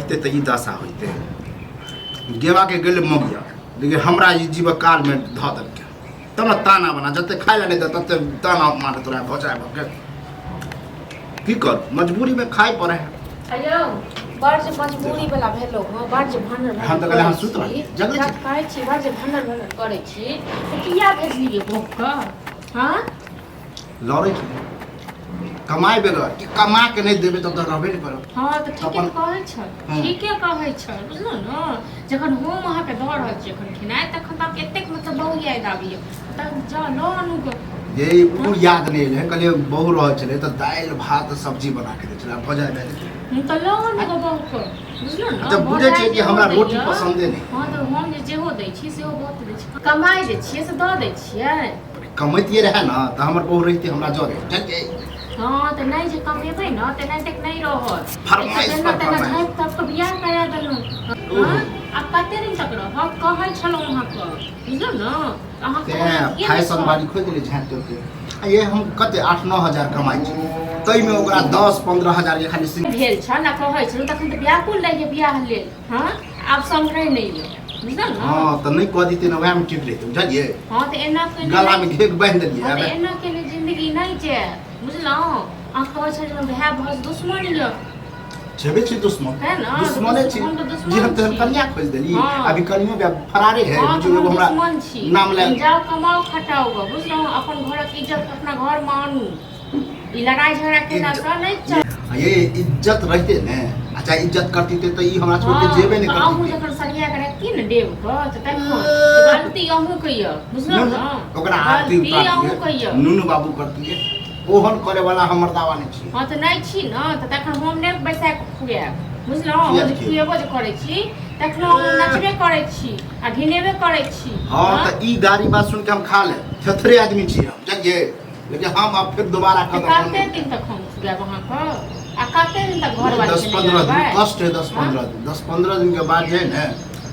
रहते तऽ ई दशा होइते। गेवाके गेलै मगिया, लेकिन हमरा ई जीवक कालमे धऽ देलकै, तब ने ताना बना जते खाइ लए नहि दे तते ताना मारत रहे भौजाइ भऽ के। की कर, मजबूरीमे खाइ पड़े है। अयौ बड़ जे मजबूरी वाला भेलो हँ, बड़ जे भनर भनर हम तऽ कहलियै अहाँ सुति रहलियै, जगलै छी। कहै छी बड़ जे भनर भनर करै छी तऽ किया भेजलियै बौक के? हँ, लड़ै छी कमाइ बेगर कि कमा के नहि देबै तब तऽ रहबे नहि करब। हँ, तऽ ठीके कहै छल। ठीके कहै छल, बुझलहुँ ने? जखन हम अहाँके दऽ रहल छी एखन खेनाइ, तखन तऽ अहाँके एतेक मतलब बहु याद आबैए, तब जा लऽ आनू गऽ। जे ओ याद नहि एलै। कहलियै बहु रहल छलै तऽ दालि भात सब्जी बना के दै छलै, आब भऽ जाइ भए जेतै। हम तऽ लऽ आनू गऽ बहुके, बुझलहुँ ने? जब बुझै छियै कि भौजाइ हमरा जेहो रोटी दैए, पसन्दे नहि। हँ, तऽ हम जे जेहो दै छी सेहो बहुत दै छी। कमाइ जे छियै से दऽ दै छियै। कमैतियै रहए ने तऽ हमर बहु रहितै हमरा जरे, बुझलियै? हँ, तऽ नहि जे कमेबै ने तऽ एनाहिते नहि रहत। फरमाइश जेना पर तेना फरमाइश। झाँपि तापि कऽ बियाह करा देलहुँ। हँ, आब कते दिन तक रहब कहै छलहुँ अहाँके, बुझलहुँ ने? अहाँके तेँ फैशन बारी खोलि देलियै झाँपि तोपि के। आ ये हम कते 8-9 हजार कमाइ छी, ताहिमे ओकरा 10-15 हजार के खाली सिंग भेल छल आ कहै छलहुँ तखन तऽ व्याकुल रहियै बियाह लेल। हँ, आब सम्हरै नहि यऽ, बुझलहुँ ने? हँ, तऽ नहि कऽ दितै ने, वएहमे ठीक रहितै, बुझलियै? हँ, तऽ एना केने गलामे घेघ बान्हि देलियै। हँ, तऽ एना केने जिंदगी नहि जायत, बुझलहुँ? अहाँ कहै छलियै हमर भाय भाउज दुश्मन यऽ। छेबे छी दुश्मन। है ना? दुश्मने छी। हम तऽ दुश्मन जे हम तेहन छी। कनिया खोजि देली। अभी कनियो भी फरारे है। हँ, बुझियौ तऽ एगो हम हमरा दुश्मन छी। नाम ले। जाउ, कमाउ खटाउ गऽ, बुझलहुँ? अपन घरक इज्जत अपना घरमे आनू। ई लड़ाई झगड़ा केला सँ नहि चल। आ ये इज्जत रहते ने, अच्छा इज्जत करती तऽ ई हमरा छोड़ के जेबे नहि तऽ अहूँ करती। जखन सरिया के रखती ने देव के, तऽ तखन तऽ गलती अहूँ के यऽ, बुझलहुँ ने? ओकरा आरती गलती अहूँ के उतारतियै, यऽ। नुनू बाबू करतियै, ओहन करे वाला हमर दावा नहि छी। हँ, तऽ नहि छी ने, तऽ तखन हम नहि बैसा कऽ खुआयब, बुझलहुँ? हम किया जे कि? खुएबो जे करै छी तखनो हम नचबे करै छी आ घिनेबे करै छी। हँ, तऽ ई गाड़ी बात सुन के हम खा ले थेथरे आदमी छी हम, बुझलियै? लेकिन हम आब फिर दोबारा तऽ कदम कते दिन तक हम खुआयब अहाँके आ कते दिन तक घर वाली 10-15 दिन कष्ट है, 10-15 दिन, 10-15 दिन के बाद जे है ने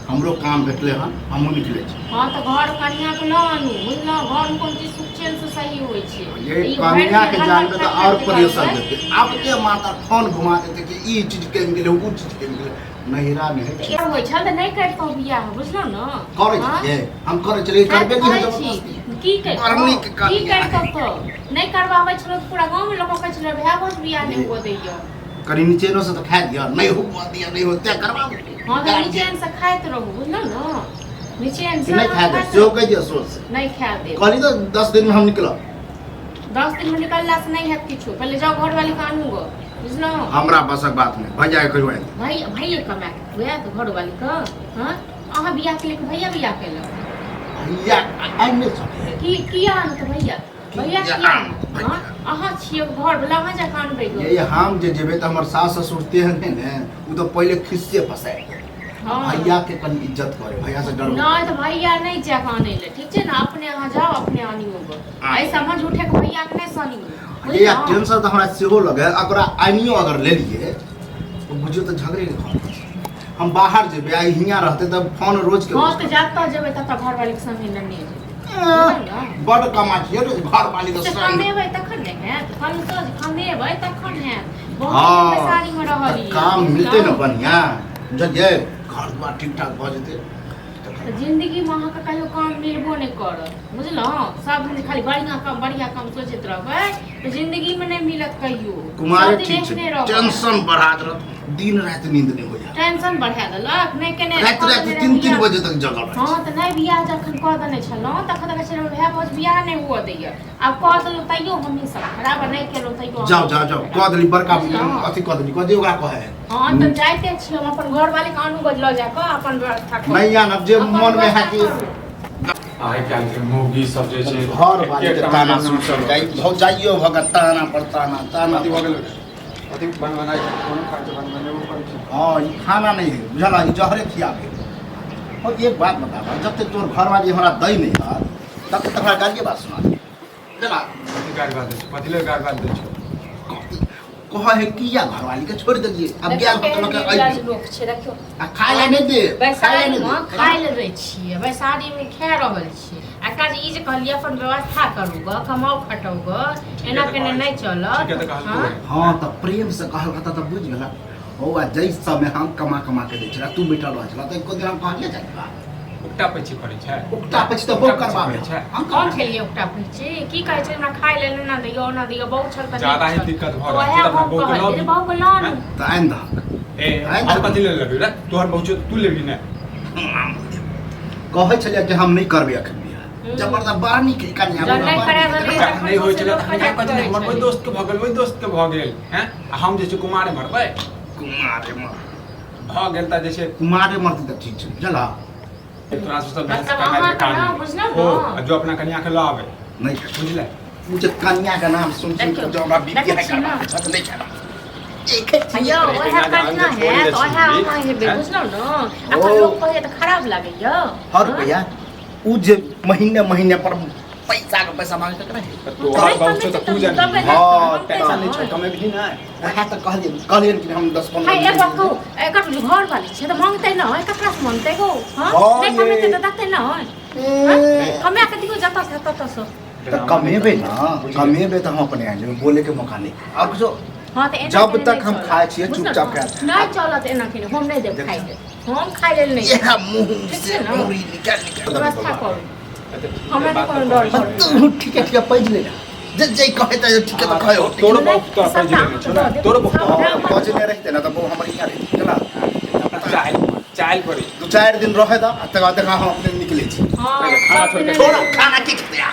हमरो काम भेटले हन, हमहूँ निकले छी। हँ, तऽ घर कनिया के लऽ आनू, बुझलहुँ? घर मे कोनो चीज सुख चैन से सही होइ छै। ये ई भरि कनिया दिन के हल्ला जानबे तऽ खल्ला और जे प्रेशर करबै, देते, आब के माता फोन घुमा देते कि ई चीज केन गेलै, ऊ चीज केन गेलै, नहिरा मे है। तऽ होइ छल तऽ नहि करितहुँ बियाह, बुझलहुँ ने? करै हँ? छियै, हम करै छलियै, करबे की है करै छी। जबरदस्ती। की करितहुँ? बड़ नीक की कनिया। करितहुँ? तऽ नहि करबाबै छलहुँ तऽ पूरा गाँवमे लोक कहै छलै भाय भौज बियाह नहि हुअ दैया। कनि निचेनो से तऽ खाय दिअ, नहि हुअ दिअ, नहि होते करबाबू। हँ, तऽ निचेन से खाइत रहू, बुझलहुँ ने? निचेन से नहि खाय दे खाइत सेहो रहू। कहि दिअ सोच से। नहि खाय देब। कहली तऽ 10 दिन में हम निकलब। 10 दिन में निकलला से नहीं हैत किछु। पहिले जाउ, घरवाली के आनू गो, बुझलहुँ? हमरा बसक बात नहि, भैया के कहियो आनि। भाई, भैया कमा के खुआएत घरवाली के? हँ, अहाँ बियाह केलियै कि भैया बियाह केलक? भैया आनि नहि सकै। की किया आनत भैया? भैया किया किया आनत भैया? हँ, अहाँ छियै घर वाला, अहाँ जाके आनबै गो। ये हम जे जेबै तऽ हमर सास ससुर तेहन है ने, ओ तऽ पहिले खिस्से फसाय देत। भैया के कनि इज्जत करे, भैया से डरबो। नहि, तऽ भैया नहि जायब आनै लए, ठीक छै ने? अपने अहाँ जाउ, अपने आनियो गो। एहि समझ उठे के भैया के नहि सनियो। ये टेंशन तऽ हमरा सेहो लगे। ओकरा आनियो अगर लेलियै तऽ बुझियौ तऽ झगड़े के घर छै। हम बाहर जेबै आ हियाँ रहतै तऽ फोन रोज के। हँ, तऽ जतऽ जेबै ततऽ घरवाली के संगे नेने जेबै, बुझलहुँ ने? बड कमा छियै रे घरवाली के तऽ संग। कमेबै तखन ने हैत। कहलहुँ तऽ जे कमेबै तखन हैत। बहुत हँ, पैसारी मे रहल तऽ यऽ, काम मिलतै ने बुझलहुँ? बढ़िआँ, बुझलियै? घर दुआर ठीक ठाक भऽ जेतै तखन। तऽ जिंदगी मे अहाँके कहियो काम मिलबो नहि करत, बुझलहुँ? सब दिन खाली बढ़िआँ काम, बढ़िआँ काम सोचैत रहबै तऽ जिंदगी मे नहि मिलत कहियो। कुमारे सब दिन ठीक छै। एहने रहब। टेंशन बढ़ा देलक, दिन राति नींद नहि होइया। टेंशन बढ़ा देलक, नहि केने राति कऽ राति देने 3-3 बियाह। बजे तक जगल रहै हँ, तऽ नहि बियाह जखन कऽ देने छलहुँ तखन तऽ कहै छलहुँ भाय भौज बियाह नहि हुअ दैया। आब कऽ देलहुँ तैयो हमही सब खराब आ नहि केलहुँ तैयो छी। जाओ हमही जाओ सब जाओ खराब। कऽ देली बड़का बुझलहुँ? अथी कऽ देली, कऽ दियौ ओकरा कहै है। हँ, तऽ जाइते छी हम अपन घरवाली के आनू गो, लऽ जाकऽ अपन व्यवस्था करू। नहि आनब जे अपन मन मे है व्यवस्था कि करू। आइ काल्हि के मौगी सब जे छै घर वाली के एके ताना टांग सुन सुन के भौजाइयो भऽ के ताना पर ताना ताना। अथी भऽ गेल, अथी बन बनाइ कोनो खर्च बन बनेबो करै छै। हाँ, ई खाना नहीं है, बुझल? ई जहरे खियाबे। और एक बात बताबा, जब तक तोर घरवाली हमरा दै नहीं है तब तक हमरा गालिए बात सुना दे, बुझल? कथी गारि बात दै छै? कथी लेल गारि बात दै छै? कह है किया घरवाली के छोड़ देलिए, अब देखियौ गेल केहन तो लोग निर्लज लोक छै, देखियौ। आ खाय ला नहीं दे, खाय ला बैसारी नहीं मे दे। खाय लए दै छियै, बैसारी मे खा रहल छियै। आ काज ई जे कहलियै अपन व्यवस्था करू ग, कमाउ खटाउ ग, एना तऽ केने कहै नहि छै। चलत। ठीके तऽ कहलको हँ? है। हाँ, तऽ प्रेम से कहल तऽ बुझ गेला। बौआ जै समय हम कमा कमा के दै छला तू बैठल रहै छला तऽ एको दिन हम कहलियै जाइ बा उकटा पैची करै छै। उकटा पैची तऽ बहु करबाबै छै। हम कोन छलियै ओकरा पूछी की कहै छै हमरा खाय लेल ना दियौ ना दियौ बहुत छल तऽ ज्यादा ही नीक छल। दिक्कत भऽ तऽ रहल ओएह छै, तऽ हम अपना बहू के कहलियै लऽ जे बहू के लऽ आनू। तऽ आनि दहक। ए हम कथी ले लेबी रे? तोहर बहू छौ तू लेबी ने। कहै छलियै कि हम नहि करबै अखन बियाह। जबरदस्त बड़ा नीक कन्या। जब नहि बड़ा करा नीक। देलियै जखन नहि होइ छलै लोक तखन कहै छलै हमर ओहि दोस्त के भऽ गेल, ओहि दोस्त के भऽ गेल हैं, आ हम जे छै कुमारे मरबै। कुमारे मर भऽ गेल तऽ जे छै कुमारे मरतै तऽ ठीक छै बुझलह। तोरा सब बहस मतलब करनाइ अहाँके बेकार नाम नहि। बुझलहुँ हो ने? आ जो अपना कनिया के लऽ आबै। नहि बुझले? ओ जे कन्या के नाम सुन सुन के जो हमरा बीपी देखै हाई छी ने? करबा छै तऽ नहि खेबा देखै छी। यौ ओएह कन्या है तऽ ओएह अहाँ हेबै बुझलहुँ ने? अखन ओ। लोक कहैए तऽ खराब लागैए। हर रुपैआ उ जे महीने महीने पर पैसा के पैसा मांगे तक रहे। तऽ तोहर नहि बहू छौ तऽ तू कमेतै जानी। तबे ने। हाँ, टेंशन नहि छै, कमेबही नहि। वएह तऽ कहलियनि कहलियनि कि हम 10 हाय 15 एक बात कहू, एकर घर वाली छै तऽ मांगतै नहि? ककरा से मांगतै गो? हाँ हाँ नहि ये। कमेतै तऽ देतै नहि? कमा के दियौ जतऽ से ततऽ से। तऽ कमेबै ने, कमेबै तऽ हम अपने आबि जेबै, बोले के मौका नहि और कुछो। हाँ तऽ एना जब केने तक नहि हम चलत। खाइ छियै, बुझलहुँ चुपचाप ने? खायब। नहि चलत एना केने, हम नहि देब खाइ लेल, हम खाइ लेल नहि देब। इएह मुँह ठीक से छै ने? मुड़ी निकालि निकालि व्यवस्था करू। अच्छा, ठीक हमरा है, नहि बात कोनो तऽ डर कहै छै। तू ठीके ठीके पैज ले जे जे कहे तऽ ठीके तऽ कहे हो। तोरो नहि, बहु तोरा सबटा पैज लेने छौ ने? अहाँके दऽ देब। तोरो बहु सबटा बजने रहिते ने तऽ बहु हमर यहाँ रहिते चला। अपना चाइल चाइल पड़ी। 2-4 दिन रहे दऽ आ तकर बाद देखा हम अपने निकलै छी। हाँ खाना छोड़ि के छोड़ खाना की खेतै आ।